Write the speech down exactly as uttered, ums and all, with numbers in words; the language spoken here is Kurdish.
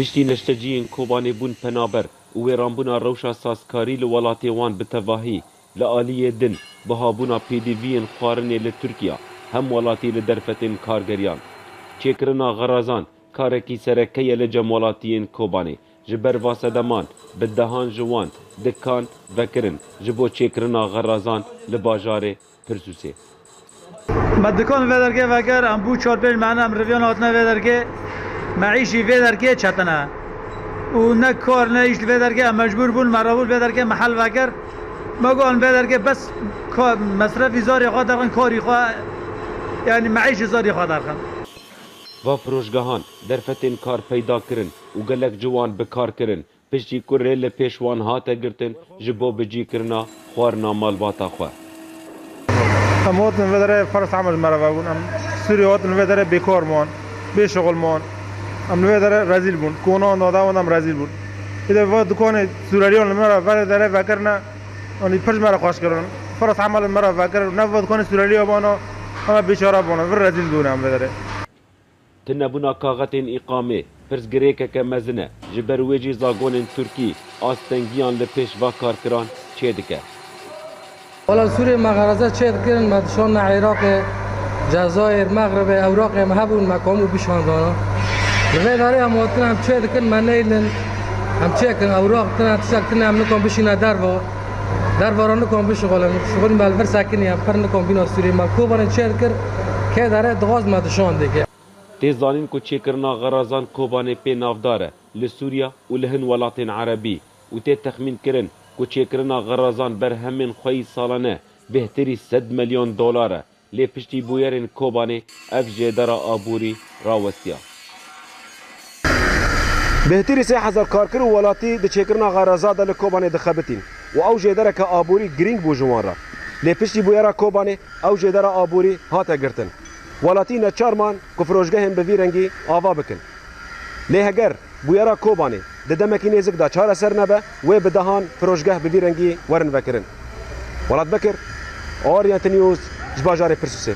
Piştî neşteciyên Kobanê bûn penaber û wêranbûna rewşa sazkarî li welatê wan bi tevahî, li aliyê din, bihabûna pêdiviyên xwarinê li Tirkiya, hem welatî li derfetên kargeriyan. Çêkirina xerazan karekî sereke ye li cem welatiyên Kobanê. Ji ber va sedeman bi dehan ji wan dikan vekirin ji bo çêkirina xerazan li bajarê Pirsûsê. Me dikan vê dergê vekir, em bû çar pênc mehne em riviyan hatine vê dergê, me îşî vê dergê çetine. Û ne kar ne îş li vê dergê em mecbûr bûn, me rabû vê dergê me hel vekir. Me got em vê dergê bes ka-, mesrefî zarê xwe derxin, karî xwe, yanî me îşî zarê xwe derxin. Va firojgehan derfetên kar peyda kirin û gelek ciwan bi kar kirin. Piştî ku rê li pêş wan hate girtin ji bo bicîkirina xwarina malbata xwe. Em hatin vê derê feres emel ji me re vebûn. Em Sûriyê hatin vê derê bêkar man, bê şixul man. Em li vê derê rezîl bûn. Konan dada wan em rezîl bûn. Îde va dikanê Sûreriyan li me re verê derê vekirine. Yanî pir ji me re xweş kirin. Feres emel li me re vekir. Ne va dikanê Sûreriya bana, em bêçare bana. Vir rezîl bûne em vê derê. Tunebûna kaxetên îqamê pirsgirêkeke mezin e, ji ber wê jî zagonên Tirkî astengiyan li pêş va karkiran çêdike. Wela li Sûriyê me xeraza çêdikirin, me dişandine Iraqê, Cezayir, Mexribê, ewraqê me hebûn, me komû bişandana. Li vê derê em hatin em çêdikin, me neylin, em çêkin, ewraq tine, tiştek tine, em nikan bişîne derva. Derva re nikan bişixulin, şixulî me li vir sekinî, em pir nikan bîna Sûriyê, me Kobanê çêdikir, kê derê dixwaz me dişandê kê. Tê zanîn ku çêkirina xerazan Kobanê pê navdar e li Sûriya û li hin welatên erebî û tê texmînkirin ku çêkirina xerazan berhemên xwe yî salane bêhtirî sed milyon dolar e, lê piştî bûyerên Kobanê ev jêdera aborî rawestiya. Bêhtirî sê hezar karker û welatî di çêkirina xeraza de li Kobanê dixebitîn û ew jêdereke aborî girîng bû ji wan re. Lê piştî bûyera Kobanê ew jêdera aborî hate girtin. Welatî neçar man ku firojgehên bi vî rengî ava bikin. Lê heger bûyera Kobanê di demekî nêzik de çareser nebe, wê bi dehan firojgeh bi vî rengî werin vekirin. Welat Bekir, Oriental News, ji bajarê Pirsûsê.